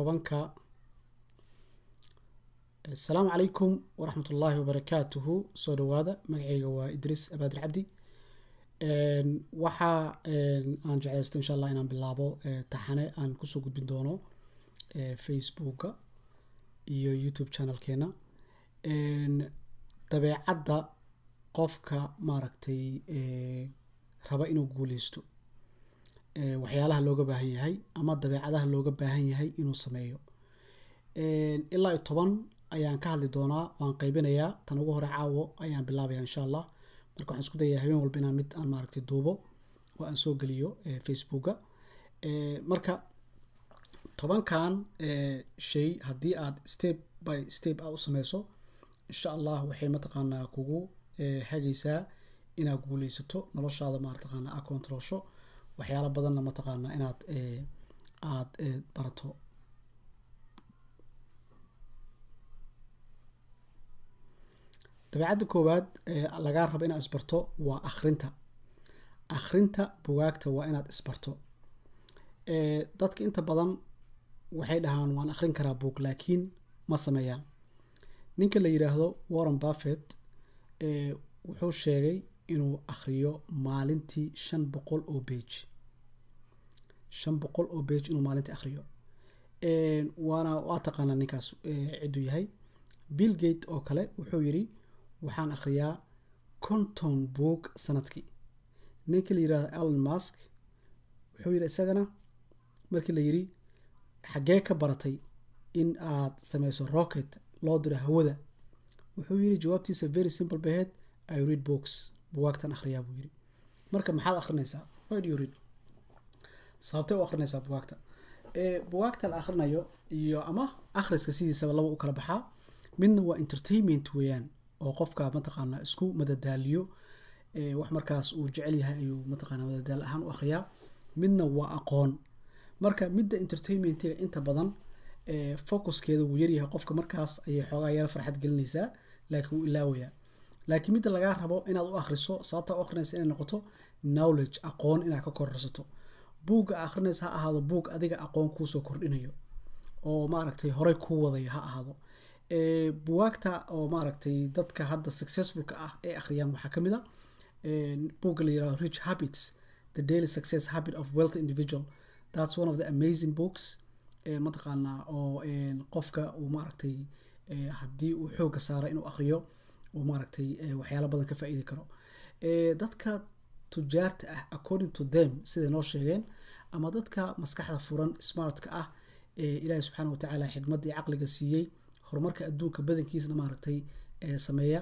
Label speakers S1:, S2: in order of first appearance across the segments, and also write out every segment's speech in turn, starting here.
S1: Tobanka. Asalaamu calaykum waraxmatullaahi wabarakaatuhu. Soo dhawaada. Magacayga waa Idriis Abaadir Cabdi. Waxa aan jeclaysta, insha Allah, inaan bilaabo taxane aan kusoo gudbin doono Facebooka iyo YouTube channelkeena, dabeecadda qofka maaragtay raba inuu guuleysto, waxyaalaha looga baahan yahay ama dabeecadaha looga baahan yahay inuu sameeyo. Ilaa iyo 10 ayaan ka hadli doonaa, waan qaybinayaa. Tan ugu hore caawo ayaan bilaabaya, insha Allah. Marka waxaan isku dayaa habeen walba inaan mid aan maaragtay duubo oo aan soo geliyo Facebooka. Marka 10-kan shay haddii aad step by step a u sameyso, insha Allah, waxay mataqaanaa kugu hagaysaa inaad guuleysato noloshaada, mataqaanaa aad controlsho waxyaalo badanna, mataqaanaa inaad aad barato. Dabeecadda koowaad lagaa rabo inaad isbarto waa akhrinta. Akhrinta bugaagta waa inaad isbarto. Dadka inta badan waxay dhahaan waan akhrin karaa buug, laakiin ma sameeyaan. Ninka la yiraahdo Warren Buffett wuxuu sheegay inuu akhriyo maalintii 500 oo page, 500 oo page inuu maalintii akhriyo. Waana waa taqaanaa ninkaas cidduu yahay. Bill Gate oo kale wuxuu yiri waxaan akhriyaa 50 buug sanadkii. Ninka la yirahdo Elon Musk wuxuu yiri isagana, markii la yiri xaggee ka baratay in aad sameyso rocket loo diro hawada, wuxuu yiri jawaabtiisa very simple baheed: "I read books." Bugaagtan akhriyaa, buu yiri. Marka maxaad akhrinaysaa? Why do you read? Sababtee u akhrinaysaa bugaagta? Bugaagta la akhrinayo iyo ama akhriska sidiisaba laba u kala baxaa. Midna waa entertainment weeyaan, oo qofka mataqaanaa isku madadaaliyo, wax markaas uu jecel yahay ayuu mataqaanaa madadaal ahaan u akhriyaa. Midna waa aqoon. Marka midda entertainmentiga inta badan focuskeeda wuu yaryahay, qofka markaas ayay xoogaa yara farxad gelinaysaa, laakiin wuu ilaawayaa. Laakiin midda lagaa rabo inaad u akhriso, sababta u akhrinaysa inay noqoto knowledge, aqoon inaad ka kororsato. Buugga akhrinaysa ha ahaado buug adiga aqoon kuusoo kordhinayo oo maaragtay horey kuu wadayo ha ahaado. Buwaagta oo maaragtay dadka hadda successfulka ah ee akhriyaan waxaa kamid a buugga la yirahdo Rich Habits: The Daily Success Habit of Wealthy Individual. That's one of the amazing books mataqaanaa oo qofka uu maaragtay haddii uu xoogga saaro inuu akhriyo uu maaragtay waxyaalo badan ka faa'iidi karo. Dadka tujaarta ah, according to them, siday noo sheegeen, ama dadka maskaxda furan, smartka ah, ee Ilaahi subxaana watacaala xikmadda iyo caqliga siiyey, horumarka adduunka badankiisna maaragtay sameeya,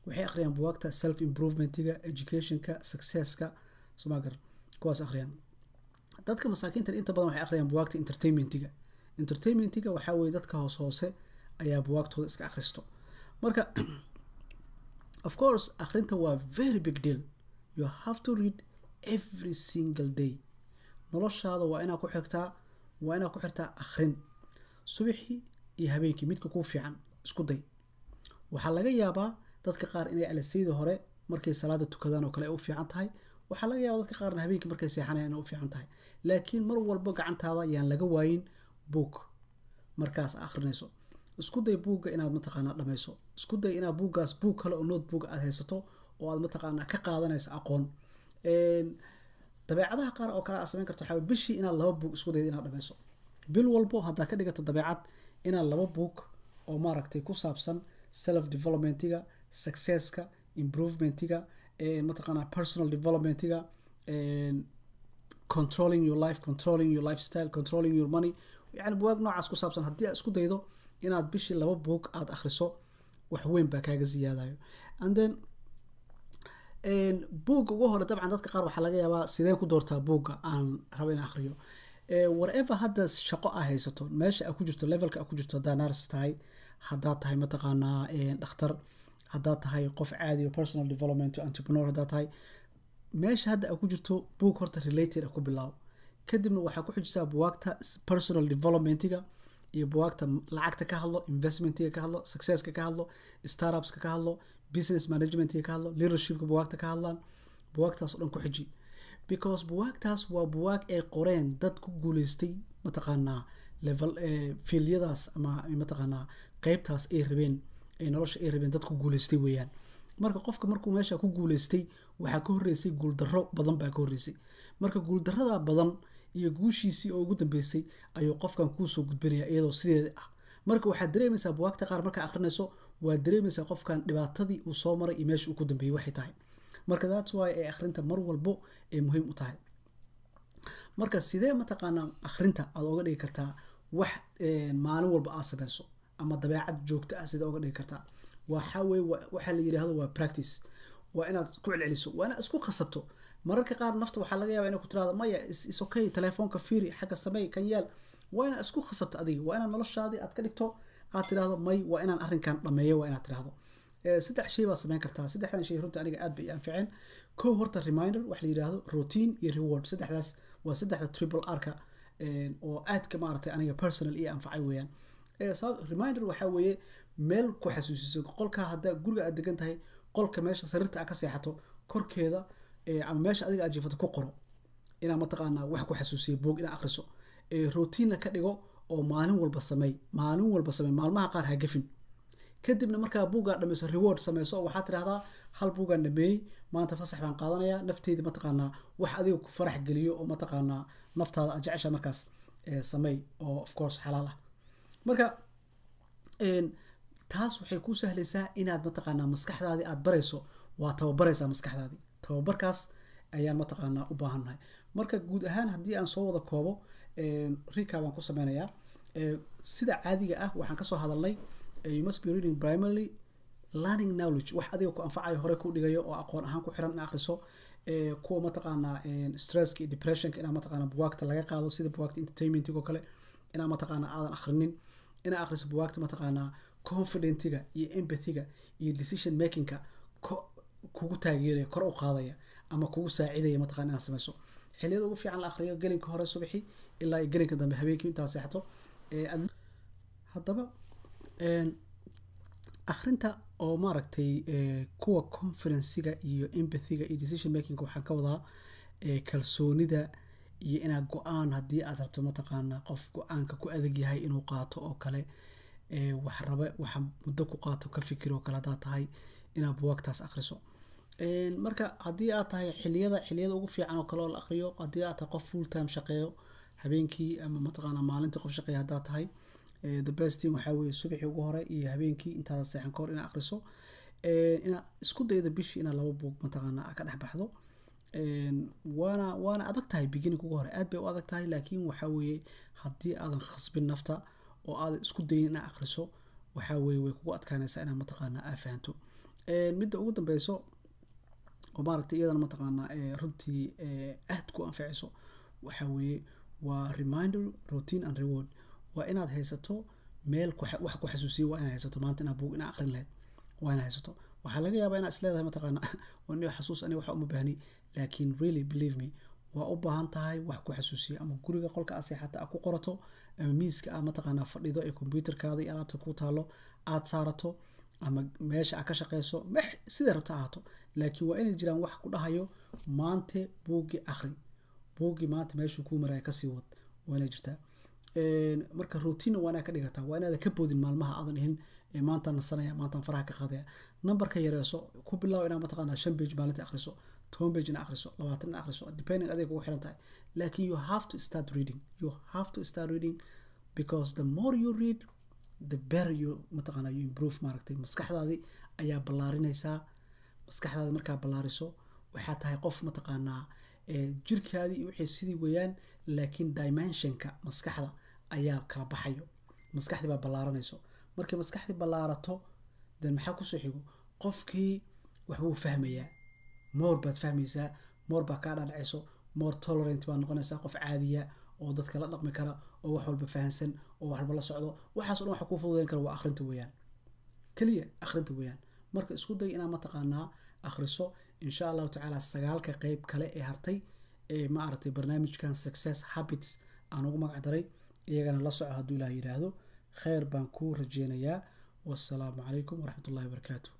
S1: waxay akhriyaan buwaagta self improvementiga, educationka, successka somagar, kuwaas akhriyaan. Dadka masaakiintan inta badan waxay akhriyaan buwaagta entertainmentiga. Entertainmentiga waxaa weye dadka hoos hoose ayaa buwaagtooda iska akhristo. Marka of course akhrinta waa very big deal. You have to read every single day. Noloshaada waa inaad ku xirtaa, waa inaad ku xirtaa akhrin subaxii iyo habeenkii, midka kuu fiican isku day. Waxaa laga yaabaa dadka qaar inay alasayda hore markay salaada tukadaan oo kale ay u fiican tahay. Waxaa laga yaabaa dadka qaarna habeenkii markay seexanayaan inay u fiican tahay. Laakiin mar walba gacantaada yaan laga waayin book markaas akhrinayso. Isku day buugga inaad mataqaanaa dhamayso. Isku day inaad buuggaas buug kale oo notebook aad haysato oo aad mataqaanaa ka qaadanayso aqoon. Dabeecadaha qaar oo kale aad samayn karto waxaa bishii inaad laba buug isku daydo inaad dhamayso. Bil walbo haddaad ka dhigato dabeecad inaad laba buug oo maaragtay ku saabsan self developmentiga, successka, improvementiga, mataqaanaa personal developmentiga, controlling your life, controlling your lifestyle, controlling your money, yani buwaag noocaas ku saabsan, haddii aad isku daydo inaad bishii laba buug aad akhriso, wax weyn baa kaaga siyaadayo. And then buugga ugu hore, dabcan dadka qaar waxaa laga yaabaa sideen ku doortaa buugga aan rabo in akhriyo? Whatever hadda shaqo aa haysato, meesha aa ku jirto, levelka aa ku jirto, haddaa nurse tahay, haddaad tahay mataqaanaa dhakhtar, haddaad tahay qof caadi o personal development entrepreneur haddaad tahay, meesha hadda aa ku jirto buug horta related a ku bilaabo. Kadibna waxaa ku xijisaa buwaagta personal developmentiga iyo buwaagta lacagta ka hadlo, investmentiga ka hadlo, successka ka hadlo, startupska ka hadlo, business managementiga ka hadlo, leadershipka buwaagta ka hadlaan. Buwaagtaas oo dhan ku xiji, because buwaagtaas waa buwaag ay qoreen dad ku guuleystay mataqaanaa Level field-yadaas ama mataqaanaa qeybtaas ay rabeen, ay nolosha ay rabeen, dad ku guuleystay weeyaan. Marka qofka markuu meesha ku guuleystay, waxaa ka horreysay guuldarro badan baa ka horreysay. Marka guuldarrada badan iyo guushiisii oo ugu dambeysay ayuu qofkan kuusoo gudbinaya iyadoo sideeda ah. Marka waxaad dareemaysaa, buwaagta qaar markaa akhrinayso, waad dareemaysaa qofkan dhibaatadii uu soo maray iyo meesha uu ku dambeeyey waxay tahay. Marka that's why ay akhrinta mar walbo ay muhiim u tahay. Marka sidee mataqaanaa akhrinta aad oga dhigi kartaa wax maalin walba aad sameyso ama dabeecad joogto ah? Sidee oga dhigi kartaa? Waxa weye, waxaa la yidhaahdo waa practice. Waa inaad ku celceliso, waa inaad isku khasabto. Mararka qaar nafta waxaa laga yaaba inay ku tiraahdo, "Maya, is okay, telefoonka fiiri, xagga sameey, kan yeel." Waa inaad isku khasabto adiga. Waa inaad noloshaadii aad ka dhigto, aad tidhaahdo, "May, waa inaan arrinkan dhameeyo." Waa inaad tidhaahdo. Saddex shay baad sameyn kartaa. Saddexdan shay runtii aniga aad bay i anficeen. Kow, horta reminder wax la yidhaahdo, routine iyo reward. Saddexdaas waa saddexda triple R-ka oo aadka maaragtay aniga personal ii anfacay weeyaan. Reminder waxaa weeye meel ku xasuusiso. Qolka haddaa guriga aad degan tahay, qolka meesha sariirta aad ka seexato korkeeda ama meesha adiga aad jiifato ku qoro inaa mataqaanaa wax ku xasuusiyo buug inaad akhriso. Routine ka dhigo oo maalin walba sameey, maalin walba sameey, maalmaha qaar ha gafin. Kadibna markaa buuggaa dhameyso, reward sameyso oo waxaad tidhahdaa, "Hal buuggaan dhameeyey maanta, fasax baan qaadanayaa." Nafteedi mataqaanaa wax adiga ku farax geliyo oo mataqaanaa naftaada aad jecesha markaas sameey, oo of course xalaal ah. Marka taas waxay kuu sahlaysaa inaad mataqaanaa maskaxdaadii aad barayso. Waa tababaraysaa maskaxdaadii. Tababarkaas ayaan mataqaanaa u baahannahay. Marka guud ahaan haddii aan soo wada koobo, recap baan ku sameynayaa. Sida caadiga ah waxaan kasoo hadalnay, you must be reading primarily learning knowledge, wax adiga ku anfacayo, hore ku dhigayo oo aqoon ahaan ku xiran in akhriso. Kuwa mataqaanaa stresska iyo depressionka inaa mataqaanaa buwaagta laga qaado, sida buwaagta entertainmentiga oo kale inaa mataqaanaa aadan akhrinin. Inaa akhriso buwaagta mataqaanaa confidentiga iyo empathyga iyo decision makingka kugu taageeraya, kor u qaadaya ama kugu saacidaya mataqana inaad sameyso. Xilliyada ugu fiican la akhriyo, gelinka hore subaxi ilaa iyo gelinka dambe habeenkii intaad seexato. Haddaba akhrinta oo maaragtay kuwa confidencega iyo empathyga iyo decision making, waxaan ka wadaa kalsoonida iyo inaad go-aan haddii aad rabto mataqaanaa qof go-aanka ku adag yahay inuu qaato oo kale, wax raba, waxa muddo ku qaato ka fikir oo kale haddaad tahay, inaad buwaagtaas akhriso. Marka haddii aad tahay xilliyada ugu fiican oo kale oo la akhriyo, haddii aad tahay qof full time shaqeeyo habeenkii ama mataqaanaa maalintii qof shaqeeya haddaad tahay, the best thing waxaa weeye subaxii ugu hore iyo habeenkii intaadan seexan kahor inaad akhriso. Inaad isku daydo bishii inaad laba buug mataqaanaa aad ka dhex baxdo. Waana adag tahay beginning ugu hore, aad bay u adag tahay, laakiin waxaa weeye haddii aadan khasbin nafta oo aadan isku dayin inaad akhriso, waxaa weeye way kugu adkaanaysaa inaad mataqaanaa aad fahanto. Midda ugu dambeyso oo maaragtay iyadana mataqaanaa runtii aad ku anfacayso waxaa weeye waa reminder, routine and reward. Waa inaad haysato meel wax ku xasuusiya. Waa inaad haysato maanta inaad buug inaad akhrin lahayd. Waa inaad haysato. Waxaa laga yaabaa inaad isleedahay, mataqaana waa xasuus, ani waxa uma baahni, laakiin really, believe me, waa u baahan tahay wax ku xasuusiya. Ama guriga qolka aad seexata aad ku qorato, ama miiska aad mataqaanaa fadhido ee computerkaada iyo alaabta ku taalo aad saarato, ama meesha aad ka shaqeyso, siday rabta ahaato, laakiin waa inay jiraan wax ku dhahayo, "Maante buuggii akhri, buuggii maanta meeshuu kuu maraya kasii wad." Waa inay jirtaa. Marka routine waa inaad ka dhigataa. Waa inaadan ka boodin maalmaha, aadan dhihin, "Maantaan nasanaya, maantaan faraha ka qaadaya." Numberka yareeso. Ku bilaabo inaad mataqaanaa 5 page maalintii akhriso, 10 page ina akhriso, 20 ina akhriso, depending adiga kugu xiran tahay, laakiin you have to start reading. You have to start reading because the more you read, the better you mataqaanaa you improve. Maaragtay, maskaxdaadii ayaa ballaarinaysaa. Maskaxdaadi markaa ballaariso, waxaa tahay qof mataqaanaa jirkaadii iyo wixii sidii weeyaan, laakiin dimensionka maskaxda ayaa kala baxayo. Maskaxdii baa ballaaranayso. Markay maskaxdii ballaarato, then maxaa kusoo xigo? Qofkii waxbuu fahmayaa more, baad fahmaysaa more, baa kaa dhaadhacayso more, tolerant baad noqonaysaa, qof caadiya oo dadka la dhaqmi kara oo wax walba fahansan oo wax walba la socdo. Waxaas o dhan waxa kuu fududeyn kara waa akhrinta weeyaan, keliya akhrinta weeyaan. Marka isku day inaad mataqaanaa akhriso. Insha Allahu tacaala sagaalka qeyb kale ee hartay ee ma aragtay barnaamijkan Success Habits aan ugu magac daray, iyagana la soco hadduu Ilaah yidhaahdo. Kheyr baan kuu rajeynayaa. Wassalaamu calaykum waraxmatullahi wabarakaatu.